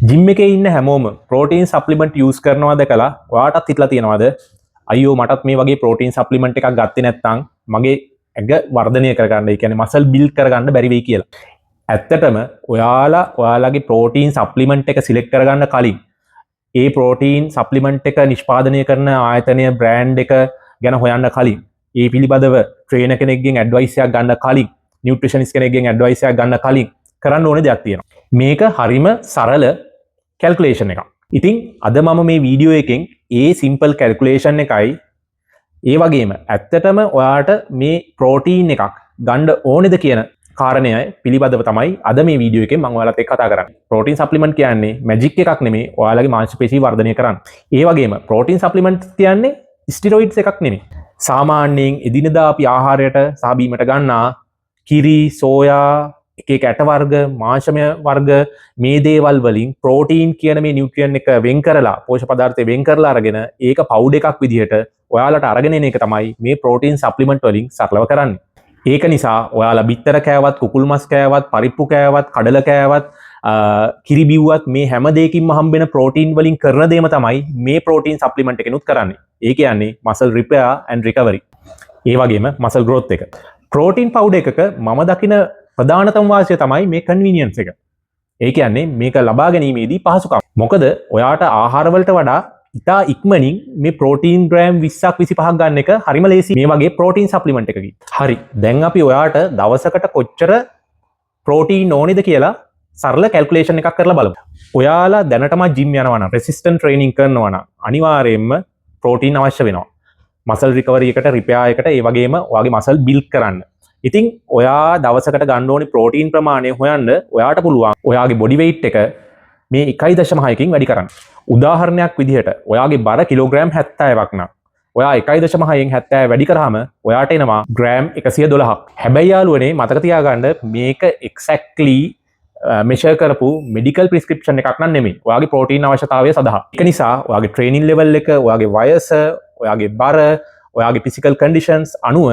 Gym එකේ ඉන්න හැමෝම ප්‍රෝටීන් සප්ලිමන්ට් යූස් කරනවා දැකලා ඔයාටත් හිතලා තියෙනවද, අයියෝ, මටත් මේ වගේ ප්‍රෝටීන් සප්ලිමන්ට් එකක් ගත්තේ නැත්නම් මගේ ඇඟ වර්ධනය කරගන්න, ඒ කියන්නේ මසල් බිල්ඩ් කරගන්න බැරි වෙයි කියලා? ඇත්තටම ඔයාලා ඔයාලගේ ප්‍රෝටීන් සප්ලිමන්ට් එක සිලෙක්ට් කරගන්න කලින්, ඒ ප්‍රෝටීන් සප්ලිමන්ට් එක නිෂ්පාදනය කරන ආයතනය, බ්‍රෑන්ඩ් එක ගැන හොයන්න කලින්, ඒ පිළිබඳව ට්‍රේනර් කෙනෙක්ගෙන් ඇඩ්වයිස් එකක් ගන්න කලින්, නියුට්‍රිෂනිස්ට් කෙනෙක්ගෙන් ඇඩ්වයිස් එකක් ගන්න කලින් කරන්න ඕනේ දෙයක් තියෙනවා. මේක හරිම සරල කැල්කුලේෂන් එකක්. ඉතින් අද මම මේ වීඩියෝ එකෙන් ඒ සිම්පල් කැල්කුලේෂන් එකයි, ඒ වගේම ඇත්තටම ඔයාට මේ ප්‍රෝටීන් එකක් ගන්න ඕනේද කියන කාරණය පිළිබඳව තමයි අද මේ වීඩියෝ එකෙන් මම ඔයාලත් එක්ක කතා කරන්නේ. ප්‍රෝටීන් සප්ලිමන්ට් කියන්නේ මැජික් එකක් නෙමෙයි ඔයාලගේ මාංශ පේශී වර්ධනය කරන්න. ඒ වගේම ප්‍රෝටීන් සප්ලිමන්ට් කියන්නේ ස්ටිරොයිඩ්ස් එකක් නෙමෙයි. සාමාන්‍යයෙන් එදිනෙදා අපි ආහාරයට සහ බීමට ගන්නා කිරි, සෝයා, එක එක ඇට වර්ග, මාංශමය වර්ග, මේ දේවල් වලින් ප්‍රෝටීන් කියන මේ නියුට්‍රියන්ට් එක වෙන් කරලා, පෝෂක පදාර්ථය වෙන් කරලා අරගෙන ඒක පවුඩර් එකක් විදිහට ඔයාලට අරගෙන එන එක තමයි මේ ප්‍රෝටීන් සප්ලිමන්ට් වලින් සරලව කරන්නේ. ඒක නිසා ඔයාලා බිත්තර කෑවත්, කුකුල් මස් කෑවත්, පරිප්පු කෑවත්, කඩල කෑවත්, කිරි බිව්වත්, මේ හැම දෙයකින්ම හම්බෙන ප්‍රෝටීන් වලින් කරන දේම තමයි මේ ප්‍රෝටීන් සප්ලිමන්ට් එකෙනුත් කරන්නේ. ඒ කියන්නේ මසල් රිපෙයාර් ඇන්ඩ් රිකවරි. ඒ වගේම මසල් ග්‍රෝත් එක. ප්‍රෝටීන් පවුඩර් එකක මම දකින ප්‍රධානතම වාසිය තමයි මේ කන්වීනියන්ස් එක. ඒ කියන්නේ මේක ලබා ගැනීමේදී පහසුකම්. මොකද ඔයාට ආහාර වලට වඩා ඉතා ඉක්මනින් මේ ප්‍රෝටීන් ග්‍රෑම් 20ක් 25ක් ගන්න එක හරිම ලේසි මේ වගේ ප්‍රෝටීන් සප්ලිමන්ට් එකකින්. හරි. දැන් අපි ඔයාට දවසකට කොච්චර ප්‍රෝටීන් ඕනේද කියලා සරල කැල්කුලේෂන් එකක් කරලා බලමු. ඔයාලා දැනටම ජිම් යනවා නම්, රෙසිස්ටන්ස් ට්‍රේනින් කරනවා නම්, අනිවාර්යයෙන්ම ප්‍රෝටීන් අවශ්‍ය වෙනවා. මසල් රිකවරි එකට, රිපෙයාර් එකට, ඒ වගේම ඔයාගේ මසල් බිල්ඩ් කරන්න. ඉතින් ඔයා දවසකට ගන්න ඕනි ප්‍රෝටීන් ප්‍රමාණය හොයන්න ඔයාට පුළුවන් ඔයාගේ බොඩි වෙයිට් එක මේ 1.6කින් වැඩි කරන්න. උදාහරණයක් විදිහට ඔයාගේ බර කිලෝග්‍රෑම් 70ක් නම්, ඔයා 1.6න් 70 වැඩි කරාම ඔයාට එනවා ග්‍රෑම් 112ක්. හැබැයි යාළුවනේ, මතක තියාගන්න, මේක එක්සැක්ට්ලි මෙෂර් කරපු මෙඩිකල් ප්‍රිස්ක්‍රිප්ෂන් එකක් නම් නෙමෙයි. ඔයාගේ ප්‍රෝටීන් අවශ්‍යතාවය සඳහා. ඒක නිසා ඔයාගේ ට්‍රේනින් ලෙවල් එක, ඔයාගේ වයස, ඔයාගේ බර, ඔයාගේ ෆිසිකල් කන්ඩිෂන්ස් අනුව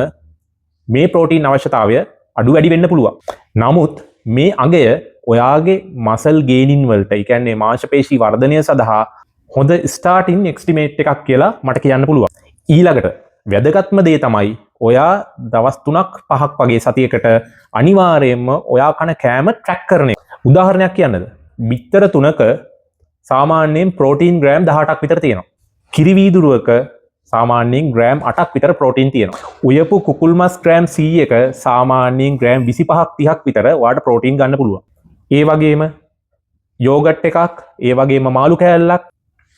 මේ ප්‍රෝටීන් අවශ්‍යතාවය අඩු වැඩි වෙන්න පුළුවන්. නමුත් මේ අගය ඔයාගේ මසල් ගේනින් වලට, ඒ කියන්නේ මාංශ පේශී වර්ධනය සඳහා හොඳ ස්ටාර්ටින් එස්ටිමේට් එකක් කියලා මට කියන්න පුළුවන්. ඊළඟට වැදගත්ම දේ තමයි ඔයා දවස් 3ක් 5ක් වගේ සතියකට අනිවාර්යයෙන්ම ඔයා කන කෑම ට්‍රැක් කරන එක. උදාහරණයක් කියන්නද? බිත්තර තුනක සාමාන්‍යයෙන් ප්‍රෝටීන් ග්‍රෑම් 18ක් විතර තියෙනවා. කිරි වීදුරුවක සාමාන්‍යයෙන් ග්‍රෑම් 8ක් විතර ප්‍රෝටීන් තියෙනවා. උයපු කුකුල් මස් ග්‍රෑම් 100ක සාමාන්‍යයෙන් ග්‍රෑම් 25ක් 30ක් විතර ඔයාට ප්‍රෝටීන් ගන්න පුළුවන්. ඒ වගේම යෝගට් එකක්, ඒ වගේම මාළු කෑල්ලක්,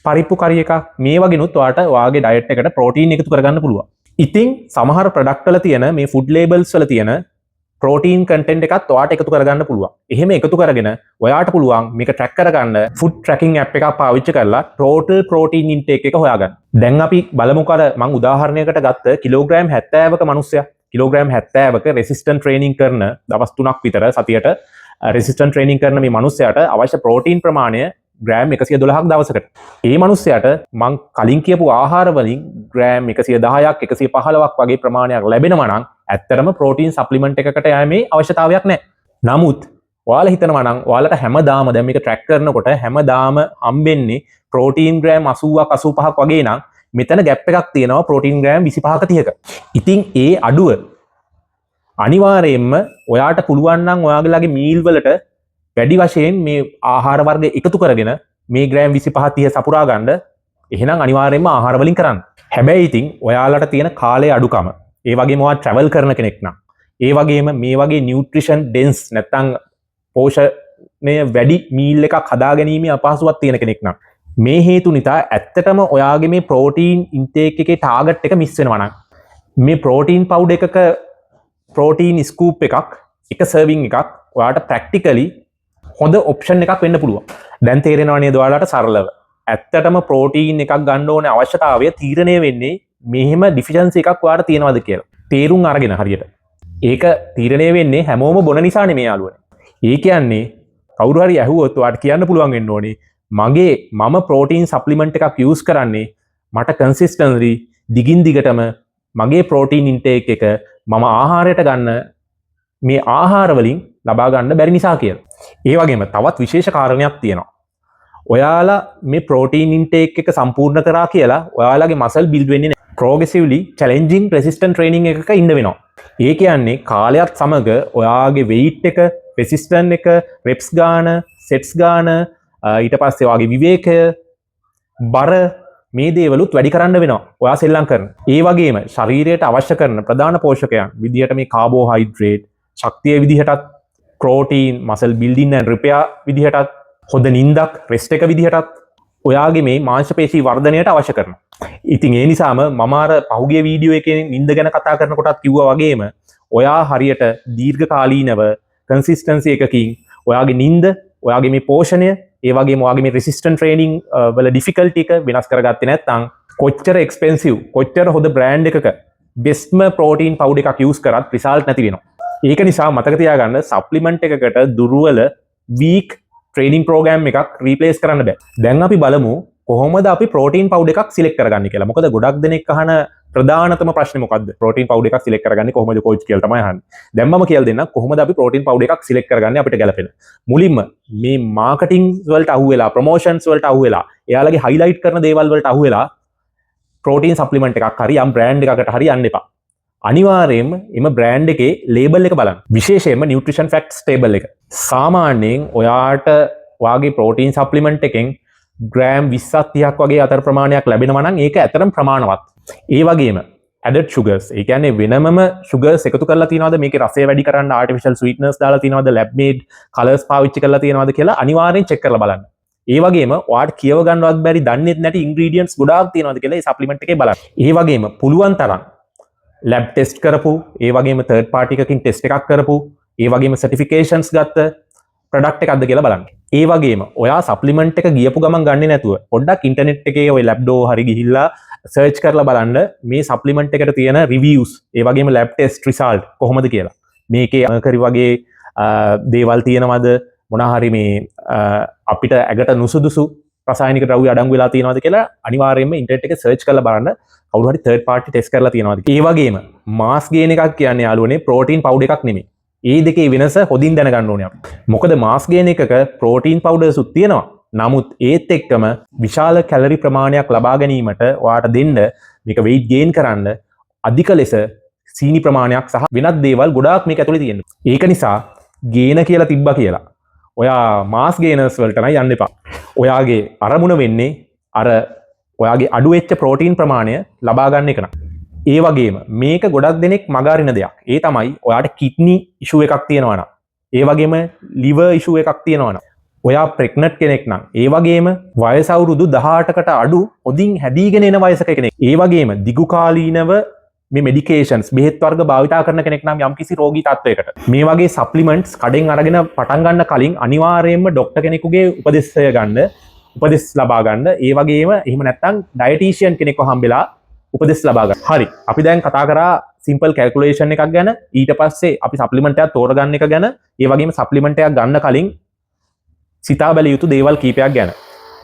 පරිප්පු කරි එකක්, මේ වගේනුත් ඔයාට ඔයාගේ ඩයට් එකට ප්‍රෝටීන් එකතු කරගන්න පුළුවන්. ඉතින් සමහර ප්‍රොඩක්ට් වල තියෙන මේ ෆුඩ් ලේබල්ස් වල තියෙන ප්‍රෝටීන් කන්ටෙන්ට් එකත් ඔයාට එකතු කරගන්න පුළුවන්. එහෙම එකතු කරගෙන ඔයාට පුළුවන් මේක ට්‍රැක් කරගන්න ෆුඩ් ට්‍රැකින් ඇප් එකක් පාවිච්චි කරලා ටෝටල් ප්‍රෝටීන් ඉන්ටේක් එක හොයාගන්න. දැන් අපි බලමුකෝ අර මං උදාහරණයකට ගත්ත කිලෝග්‍රෑම් 70ක මනුස්සයා. කිලෝග්‍රෑම් 70ක රෙසිස්ටන්ස් ට්‍රේනින් කරන, දවස් 3ක් විතර සතියට රෙසිස්ටන්ස් ට්‍රේනින් කරන මේ මනුස්සයාට අවශ්‍ය ප්‍රෝටීන් ප්‍රමාණය ග්‍රෑම් 112ක් දවසකට. ඒ මනුස්සයාට මං කලින් කියපු ආහාර වලින් ග්‍රෑම් 110ක් 115ක් වගේ ප්‍රමාණයක් ලැබෙනවා නම් ඇත්තටම ප්‍රෝටීන් සප්ලිමන්ට් එකකට යෑමේ අවශ්‍යතාවයක් නැහැ. නමුත් ඔයාලා හිතනවා නම් ඔයාලට හැමදාම දැන් මේක ට්‍රැක් කරනකොට හැමදාම හම්බෙන්නේ ප්‍රෝටීන් ග්‍රෑම් 80ක් 85ක් වගේ නම්, මෙතන ගැප් එකක් තියෙනවා ප්‍රෝටීන් ග්‍රෑම් 25ක 30ක. ඉතින් ඒ අඩුව අනිවාර්යයෙන්ම ඔයාට පුළුවන් නම් ඔයාලගේ මීල් වලට වැඩි වශයෙන් මේ ආහාර වර්ග එකතු කරගෙන මේ ග්‍රෑම් 25 30 සපුරා ගන්න, එහෙනම් අනිවාර්යයෙන්ම ආහාර වලින් කරන්න. හැබැයි ඉතින් ඔයාලට තියෙන කාලය අඩුකම, ඒ වගේම ඔයා ට්‍රැවල් කරන කෙනෙක් නම්, ඒ වගේම මේ වගේ නියුට්‍රිෂන් ඩෙන්ස් නැත්තම් පෝෂණය වැඩි මීල් එකක් හදා ගැනීමේ අපහසුවක් තියෙන කෙනෙක් නම්, මේ හේතු නිසා ඇත්තටම ඔයාගේ මේ ප්‍රෝටීන් ඉන්ටේක් එකේ ටාගට් එක මිස් වෙනවා නම්, මේ ප්‍රෝටීන් පවුඩර් එකක ප්‍රෝටීන් ස්කූප් එකක්, එක සර්විං එකක් ඔයාට ප්‍රැක්ටිකලි හොඳ ඔප්ෂන් එකක් වෙන්න පුළුවන්. දැන් තේරෙනවා නේද ඔයාලට සරලව? ඇත්තටම ප්‍රෝටීන් එකක් ගන්න ඕනේ අවශ්‍යතාවය තීරණය වෙන්නේ මෙහෙම ඩිෆිෂන්සි එකක් ඔයාට තියෙනවද කියලා. තේරුම් අරගෙන හරියට. ඒක තීරණය වෙන්නේ හැමෝම බොන නිසා නෙමෙයි යාළුවනේ. ඒ කියන්නේ කවුරු හරි ඇහුවොත් ඔයාට කියන්න පුළුවන් වෙන්න ඕනේ, මගේ මම ප්‍රෝටීන් සප්ලිමන්ට් එකක් යූස් කරන්නේ මට කන්සිස්ටන්ට්ලි දිගින් දිගටම මගේ ප්‍රෝටීන් ඉන්ටේක් එක මම ආහාරයට ගන්න මේ ආහාර වලින් ලබා ගන්න බැරි නිසා කියලා. ඒ වගේම තවත් විශේෂ කාරණයක් තියෙනවා. ඔයාලා මේ ප්‍රෝටීන් ඉන්ටේක් එක සම්පූර්ණ කරා කියලා ඔයාලගේ මසල් බිල්ඩ් වෙන්නේ නැහැ. ප්‍රෝග්‍රෙසිව්ලි චැලෙන්ජිං රෙසිස්ටන්ස් ට්‍රේනින් එකක ඉන්න වෙනවා. ඒ කියන්නේ කාලයත් සමග ඔයාගේ වෙයිට් එක, රෙසිස්ටන්ස් එක, රෙප්ස් ගාන, සෙට්ස් ගාන, ඊට පස්සේ ඔයාගේ විවේකය, බර, මේ දේවලුත් වැඩි කරන්න වෙනවා ඔයා සෙල්ලම් කරන. ඒ වගේම ශරීරයට අවශ්‍ය කරන ප්‍රධාන පෝෂකයන් විදිහට මේ කාබෝහයිඩ්‍රේට් ශක්තිය විදිහටත්, protein muscle building and repair විදිහටත්, හොඳ නින්දක්, රෙස්ට් එක විදිහටත් ඔයාගේ මේ මාංශ පේශී වර්ධනයට අවශ්‍ය කරනවා. ඉතින් ඒ නිසාම මම අර පහුගිය වීඩියෝ එකේ නින්ද ගැන කතා කරනකොටත් කිව්වා වගේම, ඔයා හරියට දීර්ඝකාලීනව කන්සිස්ටන්සි එකකින් ඔයාගේ නින්ද, ඔයාගේ මේ පෝෂණය, ඒ වගේම ඔයාගේ මේ රෙසිස්ටන්ස් ට්‍රේනින් වල ඩිෆිකල්ටි එක වෙනස් කරගත්තේ නැත්නම්, කොච්චර එක්ස්පෙන්සිව්, කොච්චර හොඳ බ්‍රෑන්ඩ් එකක බෙස්ට්ම ප්‍රෝටීන් පවුඩර් එකක් යූස් කරත් රිසල්ට් නැති වෙනවා. ඒක නිසා මතක තියාගන්න, සප්ලිමන්ට් එකකට දුර්වල, වීක් ට්‍රේනින් ප්‍රෝග්‍රෑම් එකක් රීප්ලේස් කරන්න බෑ. දැන් අපි බලමු කොහොමද අපි ප්‍රෝටීන් පවුඩර් එකක් සිලෙක්ට් කරගන්නේ කියලා. මොකද ගොඩක් දෙනෙක් අහන ප්‍රධානතම ප්‍රශ්නේ මොකද්ද? ප්‍රෝටීන් පවුඩර් එකක් සිලෙක්ට් කරගන්නේ කොහොමද කෝච් කියලා තමයි අහන්නේ. දැන් මම කියලා දෙන්නම් කොහොමද අපි ප්‍රෝටීන් පවුඩර් එකක් සිලෙක්ට් කරගන්නේ අපිට ගැලපෙන. මුලින්ම මේ මාකටිං වලට අහු වෙලා, ප්‍රොමෝෂන්ස් වලට අහු වෙලා, එයාලගේ හයිලයිට් කරන දේවල් වලට අහු වෙලා ප්‍රෝටීන් සප්ලිමන්ට් එකක් හරි යම් බ්‍රෑන්ඩ් එකකට හරි යන්න එපා. අනිවාර්යයෙන්ම එම බ්‍රෑන්ඩ් එකේ ලේබල් එක බලන්න. විශේෂයෙන්ම නියුට්‍රිෂන් ෆැක්ට්ස් ටේබල් එක. සාමාන්‍යයෙන් ඔයාට ඔයාගේ ප්‍රෝටීන් සප්ලිමන්ට් එකෙන් ග්‍රෑම් 20ක් 30ක් වගේ අතර ප්‍රමාණයක් ලැබෙනවා නම් ඒක ඇත්තටම ප්‍රමාණවත්. ඒ වගේම ඇඩඩ් ෂුගර්ස්, ඒ කියන්නේ වෙනමම ෂුගර්ස් එකතු කරලා තියනවාද, මේකේ රසය වැඩි කරන්න ආටිෆිෂල් ස්වීට්නර්ස් දාලා තියනවාද, ලැබ් මේඩ් කලර්ස් පාවිච්චි කරලා තියනවාද කියලා අනිවාර්යෙන් චෙක් කරලා බලන්න. ඒ වගේම ඔයාට කියව ගන්නවත් බැරි, දන්නෙත් නැති ඉන්ග්‍රීඩියන්ට්ස් ගොඩාක් තියෙනවාද කියලා ඒ සප්ලිමන්ට් එකේ බලන්න. ඒ වගේම පුළුවන් තරම් ලැබ් ටෙස්ට් කරපු, ඒ වගේම තර්ඩ් පාටි එකකින් ටෙස්ට් එකක් කරපු, ඒ වගේම සර්ටිෆිකේෂන්ස් ගත්ත ප්‍රොඩක්ට් එකක්ද කියලා බලන්න. ඒ වගේම ඔයා සප්ලිමන්ට් එක ගියපු ගමන් ගන්නෙ නැතුව පොඩ්ඩක් ඉන්ටර්නෙට් එකේ ඔය ලැබ්ඩෝ හරි ගිහිල්ලා සර්ච් කරලා බලන්න මේ සප්ලිමන්ට් එකට තියෙන රිවිව්ස්, ඒ වගේම ලැබ් ටෙස්ට් රිසල්ට් කොහොමද කියලා. මේකේ මර්කරි වගේ දේවල් තියෙනවද, මොන හරි මේ අපිට ඇඟට නුසුදුසු රසායනික ද්‍රව්‍ය අඩංගු වෙලා තියෙනවද කියලා අනිවාර්යයෙන්ම ඉන්ටර්නෙට් එකේ සර්ච් කරලා බලන්න කවුරු හරි තර්ඩ් පාර්ටි ටෙස්ට් කරලා තියෙනවද. ඒ වගේම මාස් ගේන් එකක් කියන්නේ යාළුවනේ ප්‍රෝටීන් පවුඩර් එකක් නෙමෙයි. ඒ දෙකේ වෙනස හොඳින් දැනගන්න ඕනේ අපි. මොකද මාස් ගේන් එකක ප්‍රෝටීන් පවුඩර්ස් උත් තියෙනවා. නමුත් ඒත් එක්කම විශාල කැලරි ප්‍රමාණයක් ලබා ගැනීමට ඔයාට දෙන්න, මේක වෙයිට් ගේන් කරන්න අධික ලෙස සීනි ප්‍රමාණයක් සහ වෙනත් දේවල් ගොඩාක් මේක ඇතුලේ තියෙනවා. ඒක නිසා ගේන කියලා තිබ්බා කියලා ඔයා මාස් ගේනර්ස් වලට නම් යන්න එපා. ඔයාගේ අරමුණ වෙන්නේ අර ඔයාගේ අඩු වෙච්ච ප්‍රෝටීන් ප්‍රමාණය ලබා ගන්න එක නම්. ඒ වගේම මේක ගොඩක් දෙනෙක් මගහරින දෙයක්. ඒ තමයි ඔයාට කිඩ්නි ඉෂුව එකක් තියෙනවා නම්, ඒ වගේම ලිවර් ඉෂුව එකක් තියෙනවා නම්, ඔයා ප්‍රෙග්නන්ට් කෙනෙක් නම්, ඒ වගේම වයස අවුරුදු 18කට අඩු හොඳින් හැදීගෙන එන වයසක කෙනෙක්, ඒ වගේම දිගු කාලීනව මේ මෙඩිකේෂන්ස්, බෙහෙත් වර්ග භාවිතා කරන කෙනෙක් නම් යම්කිසි රෝගී තත්ත්වයකට, මේ වගේ සප්ලිමන්ට්ස් කඩෙන් අරගෙන පටන් ගන්න කලින් අනිවාර්යයෙන්ම ඩොක්ටර් කෙනෙකුගේ උපදෙස් ගන්න, උපදෙස් ලබා ගන්න. ඒ වගේම එහෙම නැත්නම් ඩයටීෂියන් කෙනෙක්ව හම්බෙලා උපදෙස් ලබා ගන්න. හරි. අපි දැන් කතා කරා සිම්පල් කැල්කියුලේෂන් එකක් ගැන. ඊට පස්සේ අපි සප්ලිමන්ට් එකක් තෝරගන්න එක ගැන, ඒ වගේම සප්ලිමන්ට් එකක් ගන්න කලින් සිතා බැලිය යුතු දේවල් කීපයක් ගැන.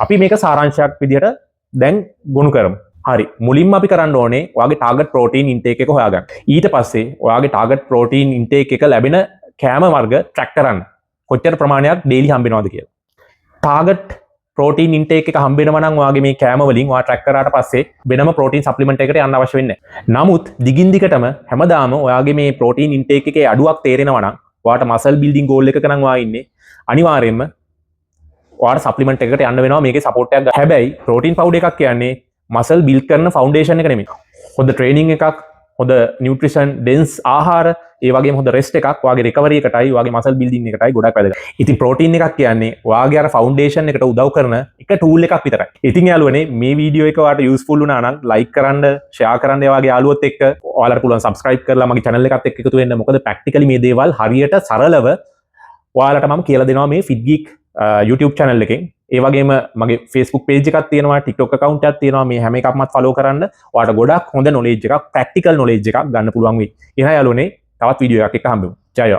අපි මේක සාරාංශයක් විදිහට දැන් ගොනු කරමු. හරි. මුලින්ම අපි කරන්න ඕනේ ඔයාගේ ටාගට් ප්‍රෝටීන් ඉන්ටේක් එක හොයාගන්න. ඊට පස්සේ ඔයාගේ ටාගට් ප්‍රෝටීන් ඉන්ටේක් එක ලැබෙන කෑම වර්ග ට්‍රැක් කරන්න. කොච්චර ප්‍රමාණයක් ඩේලි හම්බෙනවද කියලා. ටාගට් ප්‍රෝටීන් ඉන්ටේක් එක හම්බෙනවා නම් ඔයාගේ මේ කෑම වලින් ඔයා ට්‍රැක් කරාට පස්සේ වෙනම ප්‍රෝටීන් සප්ලිමන්ට් එකකට යන්න අවශ්‍ය වෙන්නේ නැහැ. නමුත් දිගින් දිගටම හැමදාම ඔයාගේ මේ ප්‍රෝටීන් ඉන්ටේක් එකේ අඩුවක් තේරෙනවා නම්, ඔයාට මසල් බිල්ඩින් ගෝල් එකක නම් ඔයා ඉන්නේ, අනිවාර්යයෙන්ම ඔයාට සප්ලිමන්ට් එකකට යන්න වෙනවා මේකේ සපෝට් එකක් ගන්න. හැබැයි ප්‍රෝටීන් පවුඩර් එකක් කියන්නේ මසල් බිල්ඩ් කරන ෆවුන්ඩේෂන් එක නෙමෙයි. හොඳ ට්‍රේනින් එකක්, හොඳ නියුට්‍රිෂන් ඩෙන්ස් ආහාර, ඒ වගේම හොඳ රෙස්ට් එකක් ඔයාගේ රිකවරි එකටයි ඔයාගේ මසල් බිල්ඩින් එකටයි ගොඩක් වැදගත්. ඉතින් ප්‍රෝටීන් එකක් කියන්නේ ඔයාගේ අර ෆවුන්ඩේෂන් එකට උදව් කරන එක ටූල් එකක් විතරයි. ඉතින් යාළුවනේ, මේ වීඩියෝ එක ඔයාලට යූස්ෆුල් වුණා නම් ලයික් කරන්න, ෂෙයා කරන්න ඔයාගේ යාළුවොත් එක්ක. ඔයාලට පුළුවන් සබ්ස්ක්‍රයිබ් කරලා මගේ channel එකත් එක්ක එකතු වෙන්න. මොකද ප්‍රැක්ටිකලි මේ දේවල් හරියට සරලව ඔයාලට මම කියලා දෙනවා මේ Fit Geek YouTube channel එකෙන්. ඒ වගේම මගේ Facebook page එකක් තියෙනවා, TikTok account එකක් තියෙනවා. මේ හැම එකක්මත් follow කරන්න. ඔයාලට ගොඩක් හොඳ knowledge එකක්, practical knowledge එකක් ගන්න පුළුවන් වෙයි. එහෙනම් යාළුවනේ, තවත් වීඩියෝ එකක් එක්ක හම්බෙමු. ජය වේවා.